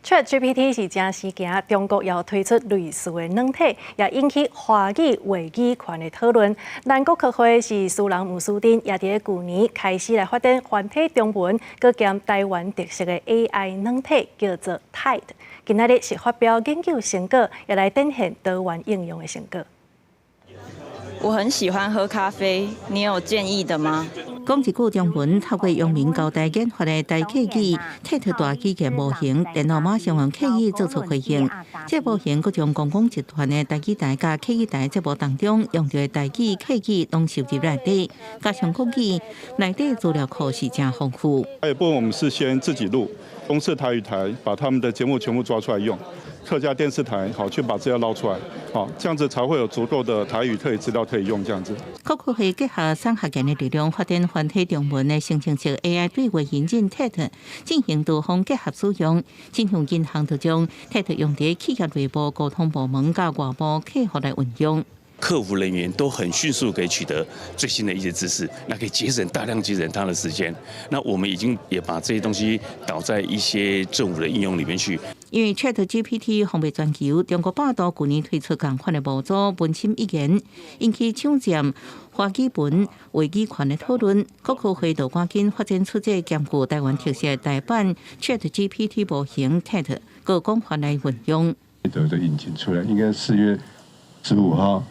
ChatGPT 是誠時行，中國也推出類似的軟體，也引起華語話語權的討論。南國科會是蘇人吳思珍，也佇舊年開始來發展繁體中文，閣兼台灣特色的 AI 軟體，叫做 Tide。今仔日是發表研究成果，也來展現多元應用的成果。我很喜歡喝咖啡，你有建議的嗎？講一句中文，透過陽明交大研發的台客語 TED 大語言模型，電腦馬上用客語做出回應。這個模型閣將公共集團的台語台佮客語台節目當中用著的台語、客語攏收入內底，加上國語內底資料庫是誠豐富。還有部分我們是先自己錄，公視台語台把他們的節目全部抓出來用，客家電視台好去把資料撈出來，好，這樣子才會有足夠的台語客語資料可以用，這樣子。國科會結合產學研的力量，發展繁體中文的生成式 AI 對話引擎 TED，進行多方結合使用。親像銀行就將 TED 用佇企業內部溝通部門佮外部客戶來運用。客服人員都很迅速可以取得最新的一些知識，那可以節省大量節省他的時間。那我們已經也把這些東西導在一些政府的應用裡面去。因為 ChatGPT 風靡全球，中國百度舊年推出仝款的模組文心一言，引起搶佔華語文話語權的討論。國科會就趕緊發展出這個兼具台灣特色的台版 ChatGPT 模型 TED，閣廣泛來運用。的引擎出來，應該4月15號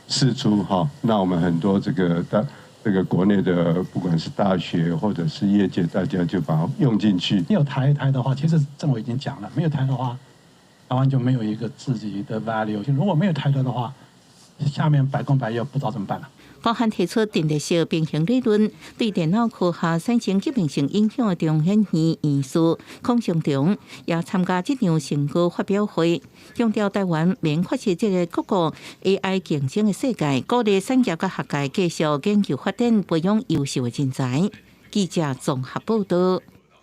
釋出哈，那我們很多這個大這個國內的，不管是大學或者是業界，大家就把它用進去。沒有台台的話，其實政委已經講了，沒有台的話，台灣就沒有一個自己的 value。如果沒有台獨的話，下面百工百業不知道怎麼辦了。包含提出陣列式平衡理論，對電腦科學產生革命性影響的中研院院士孔祥重，也參加這場成果發表會，強調台灣免缺席這個各國 AI 競爭的世界，鼓勵產業佮學界繼續研究發展，培養優秀的人才。記者綜合報道。